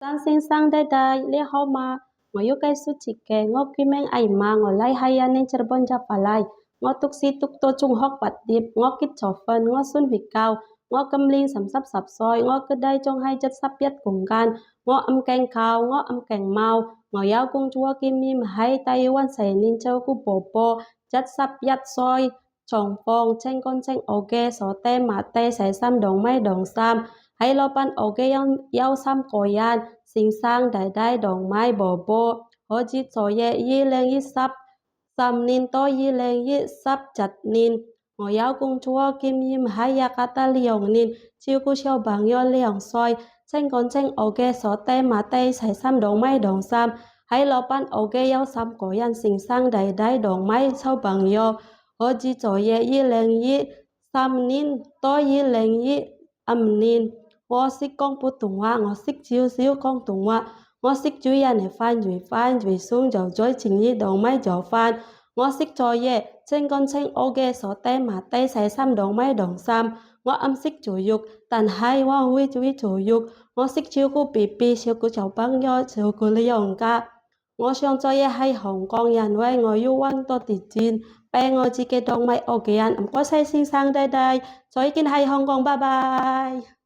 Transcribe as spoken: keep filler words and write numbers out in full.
ꞌTan ꞌsịn ꞌsướng đai đai ꞌlé ꞌháu ꞌmá, ꞌngo dú cáy sú ꞌchị ké, ꞌngo ꞌquick ꞌmếng ải ꞌmá, ꞌngo ꞌlạy ꞌhại ꞌnghá ꞌnén ꞌchớ bón dáp pá lai. ꞌNgo tốc sí tốc tô ꞌchung hốc bát điếp, ꞌngo kít chảu ꞌphớn, ꞌngo ꞌsún ꞌviạk cáu, ꞌngo ꞌcắm ꞌlính sắm sắp sắp ꞌsội, ꞌngo ꞌcứ đảy ꞌchong ꞌhại ꞌdệt sắp ꞌdệt cuông ꞌcắn, ꞌngo ꞌmí keng kháo, ꞌngo ꞌmí keng mau, ꞌngo dáo ꞌcốn ꞌchua ꞌkí ꞌmí ꞌhại tai ꞌhụ ꞌván sảy ꞌnịn ꞌchớ ꞌcú bók bók ꞌdệt sắp ꞌdệt ꞌsội, chong phong, ꞌchếng ꞌcốn ꞌchếng ꞌo ꞌkê, so ꞌtẹ ꞌmá ꞌtẹ, sai ꞌsám đong ꞌmạy đong sam. Hảư lo ꞌpăn ꞌo ꞌkê dáo, dáo ꞌsám ꞌcọ ꞌdan sính sáng đai đai đong ꞌmạy bók bók, ꞌhọt ꞌchí ꞌchọ ꞌdệt ꞌdí ꞌlẹng ꞌdí sắp ꞌsám ꞌnịn, ꞌtố ꞌdí ꞌlẹng ꞌdí sắp ꞌdệt ꞌnịn. ꞌNgo dáo ꞌcốn ꞌchua ꞌkí ꞌmí ꞌhại ꞌdệt cá ta ꞌliệng ꞌnịn, ꞌchí ꞌcú ꞌchọ bang ꞌdệt ꞌliệng ꞌsội, ꞌchếng ꞌcốn ꞌchếng ꞌo ꞌkê, so ꞌtẹ ꞌmá ꞌtẹ, sai ꞌsám đong ꞌmạy đong sam. Hảư lo ꞌpăn ꞌo ꞌkê dáo ꞌsám ꞌcọ ꞌdan sính sáng đai đai đong ꞌmạy ꞌchọ bang ꞌdệt, ꞌhọt ꞌchí ꞌchọ ꞌdệt ꞌdí ꞌlẹng ꞌdí sắp ꞌnịn, ꞌtố ꞌdí ꞌlẹng ꞌdí sắp ꞌnịn. ꞌNgo sík ꞌcóng pú tủng ꞌva, ꞌngo sík ꞌchư sík ꞌcóng tủng ꞌva, ꞌngo sík ꞌchư ꞌdan ꞌnị ꞌphắn dú ꞌphắn dú sung dáo ꞌchoi ꞌchính ꞌnị đong ꞌmạy dáo ꞌphắn. ꞌNgo sík ꞌchọ ꞌdệt ꞌchếng ꞌcốn ꞌchếng ꞌo ꞌkê, so ꞌtẹ ꞌmá ꞌtẹ, sai ꞌsám đong ꞌmạy đong sam. ꞌNgo ꞌmí sík ꞌchu dú, ꞌtan ꞌhại ꞌva ꞌhụ ꞌchu dú dú. ꞌNgo sík ꞌchư ꞌcú pi pi, ꞌchư ꞌcú chảu bang ꞌdệt, ꞌchư ꞌcú ꞌliệng cá. ꞌNgo ꞌchí ꞌchọ ꞌdệt ꞌhại hong cong ꞌdan ꞌva ꞌngo dú ꞌván ꞌtố ti ꞌchịn, ꞌpéng ꞌngo ꞌchí ꞌkê đong ꞌmạy ꞌo ꞌkê ꞌnặn, ꞌmí ꞌcọ sai sính sáng đai đai ꞌchoi kin ꞌhại hong cong. Bye bye.